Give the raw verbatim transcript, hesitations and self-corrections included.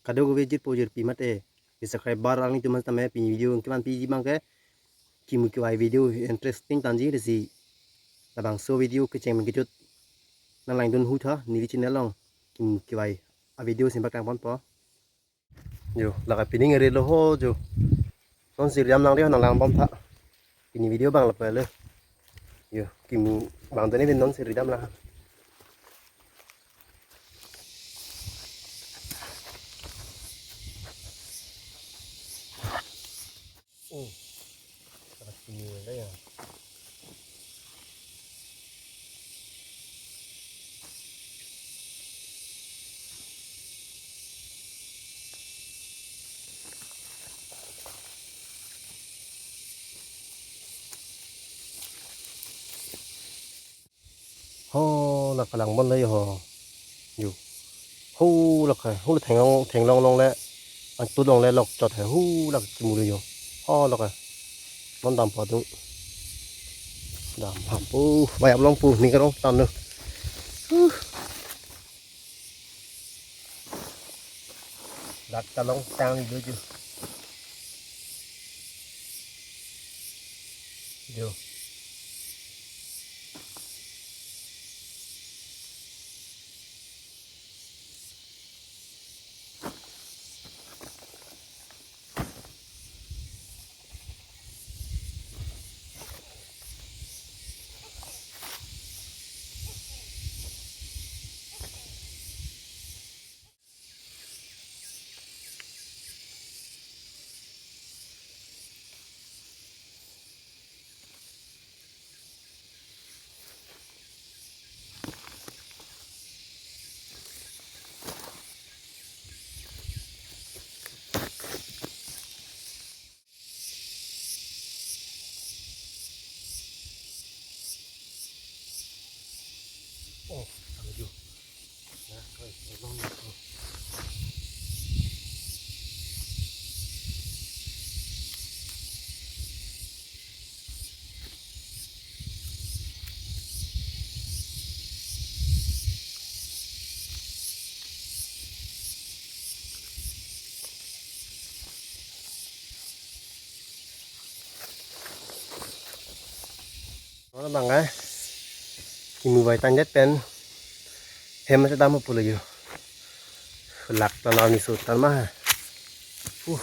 Kadokave jirpo jirpi mate, subscriber alanglitum aphan tame pini video kevan piji abangke, kimu kevai video interesting tangji, lasi labangso video kecheng kejut nanglangdun hu tha neli channel along, kimu kevai a video sim paklang ponpo. Jo, lake pining ere lo ho jo. Non si riam lang de ho nanglang bom tha. Pini video abang lapu lo. Jo, kimu abang tani bin non si riam lang. Oh. Kimu le ya. Ho, lake lang bom le ho. Jo. Ho, lake, ho le thenglong, thenglong longle. An tu longle lok chot he. Ho, lake kimu le jo. Ho, lake. Non dampo tu. Dam hampo. Bai aplong pu ni karong tan lo. Huh. Dak ta longtang ni lo jo. Jo. Oh, thank you. Nah, oi, tolong aku. Mana bang eh. Kimu bai tangdet pen. Hem sedam pulo yo. Lak tanah ni sultan mah. Uh.